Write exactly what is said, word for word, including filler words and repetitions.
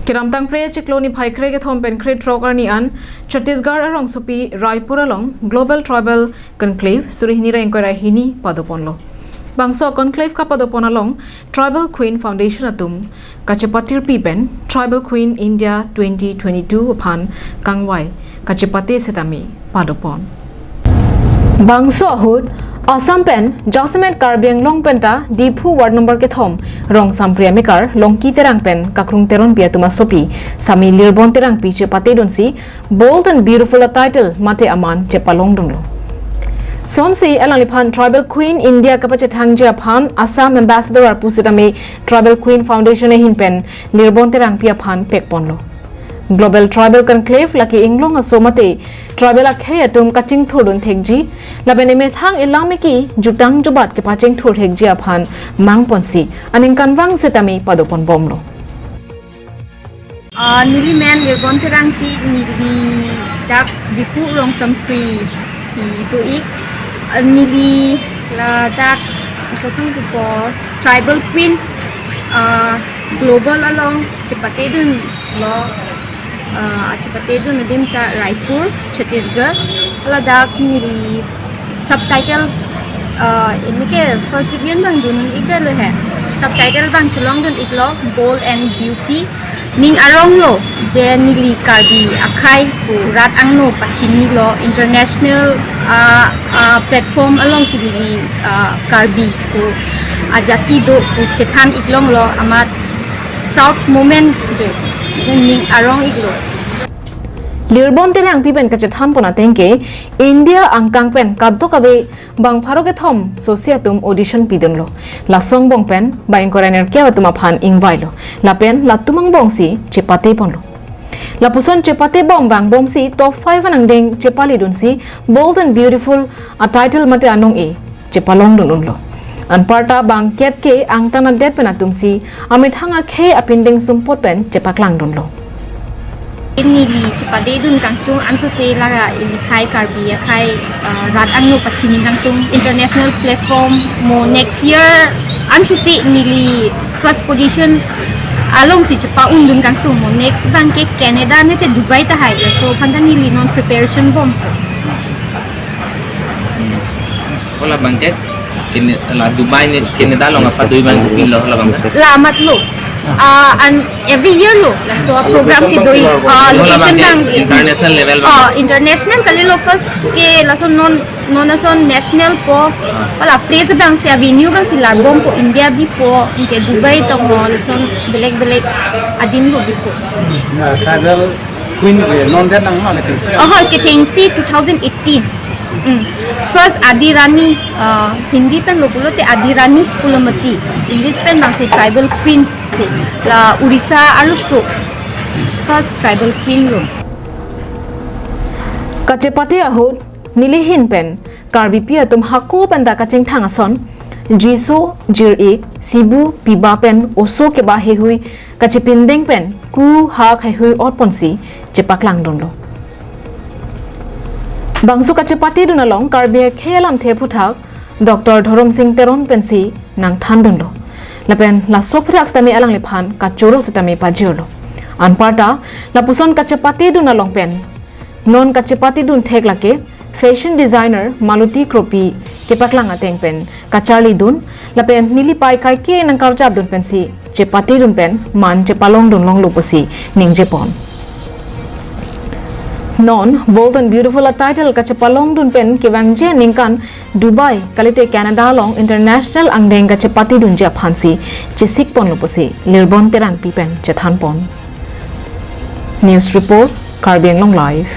Kedamtang Phre achiklo niphai kre kethom pen kre throk arni an Chhattisgarh arongsopi Raipur along Global Tribal Conclave suri hini ra ingkoi ra hini padoponlo. Bangso conclave kapadopon along Tribal Queen Foundation atum kachepatirpi pen Tribal Queen India twenty twenty-two aphan kangvai kachepate setame padopon. Bangso ahut Assam pen jasemet Karbi Anglong penta Diphu ward number kethom Rongsampri amekar Longki Terang pen Kakrung Teronpi atum asopi Sami Lirbon Terangpi chepatedunsi Bold and Beautiful a title mate aman chepalongdunlo. Sonsi alangliphan Tribal Queen India kapachethangji aphan Assam Ambassador arpu setame Tribal Queen Foundation ahin pen Lirbon Terangpi aphan pekponlo. Global Tribal Conclave lake inglong aso mate tribal akhei atum kachingthurdun thekji lapen emethang elam eki jutang jubat kepachingthur thekji aphan mangponsi aningkanvang setame padoponbomlo. Ah, neli men Lirbon Terangpi, neli dak Diphu Rongsampri si do-ik. Ah, neli ladak kosong pupo Tribal Queen, ah, Global along chepatedunlo, ah, chepatedun adim ta Raipur, Chhattisgarh. Ladak neli subtitle, ah, ini ke first division abang dun-ik detlo he. Subtitle abang chelongdun-iklo, Bold and Beauty. Ning aronglo je neli Karbi akhei pu rat angno pachinilo international, ah, ah, platform alongsi neli, ah, Karbi pu ajati do pu chethan-iklonglo, amat proud moment je ning arong-iklo. Lirbon Terangpi pen kachethanpon ateng ke India angkang pen kadokave bang pharo kethom sosi atum audition pidunlo. Laso angbong pen bang ingkoi ra nerkep atum aphan ingvailo. Lapen latum angbongsi chepateponlo. Lapuson chepatebom vangbomsi top five an angdeng chepaledunsi Bold and Beautiful a title mate anong-e chepalongdun-unlo. Anparta bang kep ke angtan adet pen atumsi amethang akhei apindeng sumpot pen chepaklangdunlo. Neli chepatedun kangtung ansose laga ilikhai Karbi akhei, ah, rat angno pachini kangtung international platform mo next year ansose neli first position alongsi chepa-undun kangtung mo next abang ke Canada nete Dubai tahai, laso aphanta neli non preparation bom. Hala abang ke, kene la Dubai ne Canada along apa Dubai abang pilo hala abang. La amatlo. Ah, and every year lo. Laso program kedo-ik, ah, hala location abang ke abang international level abang. Ah, international kalilo first ke laso non, non ason national po. Hala place abangsi avenue abangsi labompo India bipo, ke Dubai tong ho lason belek belek adim lo bipo. Na, tribal Queen ke non det nang ma ketengsi. Oh, ketengsi two thousand eighteen. Mm. First Adi Rani, ah, Hindi pen lo pulote Adi Rani Phulomati. English pen abangsi Tribal Queen. La Odisha arloso first Tribal Queen lo. Kachepate ahut neli ahin pen Karbipi atum hako penta kachingthang ason, jiso, jir-ik, sibu, piba pen oso keba heihui kachepindeng pen ku hak heihui otponsi chepaklangdunlo. Bangso kachepatedun along Karbi akhei alamthe aphuthak Doctor Dhorom Sing Teron pensi nangthandunlo. Lapen laso aphuthak setame alangliphan kachoro setame pajirlo. Anparta lapuson kachepatedun along pen non kachepatedun thek lake fashion designer Maluti Kropi kepaklang ateng pen kacharlidun lapen neli pei kaike nangkarjapdun pensi chepatedun pen man chepalongdunlonglo pusi ningjepon. Non Bold and Beautiful a title kachepalongdun pen kevangji aningkan Dubai kalite Canada along international angdeng kachepatedunji aphansi chesikponlo pusi Lirbon Terangpi pen chethanpon. News report, Karbi Anglong Live.